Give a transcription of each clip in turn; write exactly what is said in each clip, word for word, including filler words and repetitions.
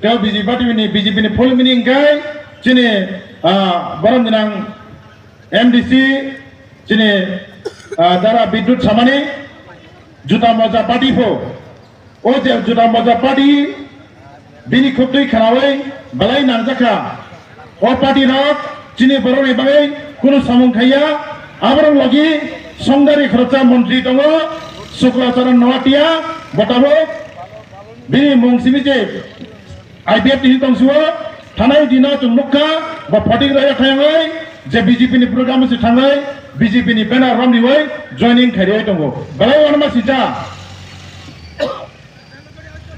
Tei B J P party ni, B J P ni full meaning khe chini, ah, borom gwnang M D C chini, ah, Dara Bidyut Samani juta moja party pho. O je juta moja party bini khuk twi khnaui belai nangjakha. O party rok chini borok ni bagwi kunu samung khaiya. Aborok logi songdari khoroksa montri tongo, Sukla Charan Noatia, bo tabuk bini mung simi je I P F T ni tongsuo, thanai dino chwng nukha, bo photik raya thayangwi je B J P ni program se thangwi B J P ni banner romriwi joining khairwi tongo. Belai wanama sija.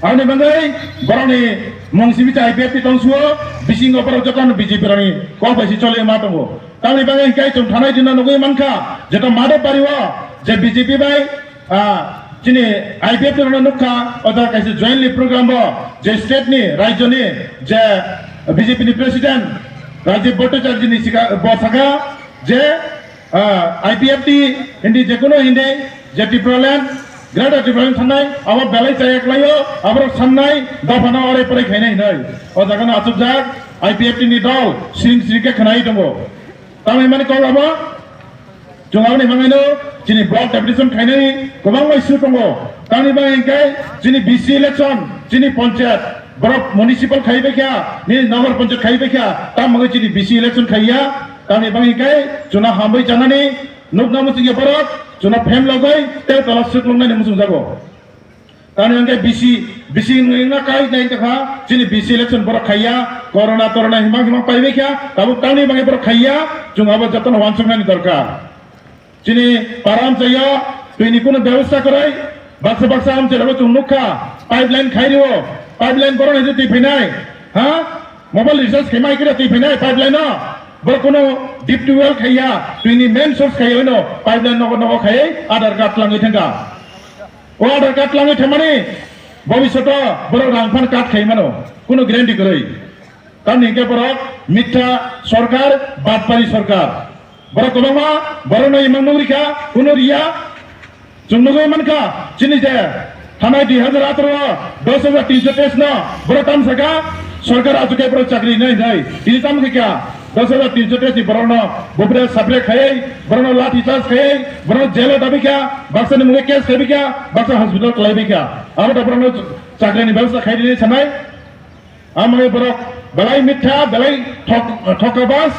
Ani bagwi borokni mung simi cha I P F T tongsuo, bisingo borok jotono B J P rokni kok bai si choli ma tongo. Tamni bagwi hinkhe chwng thanai dino nugwi mankha, jeto Madhobari o je B J P bai, ah, chini I P F T rokno nukha, o jaga kaisa jointly program bo je state ni, rajyo ni je B J P ni president Rajiv Bhattacharya ni sika-, bo saka je, ah, I P F T hindi, jekono hindi, je Tipraland, Greater Tipraland sanai, abo belai chaya klaio, aborok sannai, dophano orai porai khainai hinoi. O jaga no achukjak, I P F T ni dol, siring siring khe khwnai tongo. Tamni mani kok abo, chwng aboni bagwino chini block deputation khainani kwbangma issue tongo. Tamni bagwi hinkhe chini B C election, chini panchayat, borok municipal khai baikha, nini nogor panchayat khai baikha, tam bagwi chini B C election khaiya. Tamni bagwi hinkhe chwngno hambai chanani nukna muchungya borok, chwngno phem logoi tei tola swk lwngnani muchungjago. Tamni hwnkhe B C, B C wngna kai nai tongkha, chini B C election borok khaiya, corona torona himang himang paibai kha, tabuk tamni bagwi borok khaiya, chwng abo jotono uansuknani dorkar. Chini para amchaio twini kunu bebosta kwrwi, baksa baksa amchairokbo chwng nukha, pipeline khai rio, pipeline borok nai twi phainai, ha? Mobile recharge khaima hai khe twi phainai pipeline o, borok kunu deep tubewell khaiya, twini main source khaiya hino pipeline nogo nogo khaiwi Aadhaar card twlangwi thangkha. O Aadhaar card twlangwi thangmani bobishoto borok rang phano cut khai mano, kunu guarantee kwrwi. Tamni hwnkhe borok mitha sorkar, batpari sorkar. Borok kwbangma borokno imang nugri kha, kunu riya. Chwng nugwi mankha, chini je thanai dui hazar atharo o dos hazar tinso teis no borok tamsaka sorkar achukhe borok chakri hinai hinai. Tini tamo khe kha, dos hazar tinso teis ni borokno bubra sapre khaiwi, borokno lathi charge khaiwi, borokno jail o dabi kha, baksa ni mungwi case khaibi kha, baksa hospital kwlaibi kha. Abo da borokno chakri ni bebosta khai rini sanai. Amoni borok belai mitha, belai thok-, thokabas,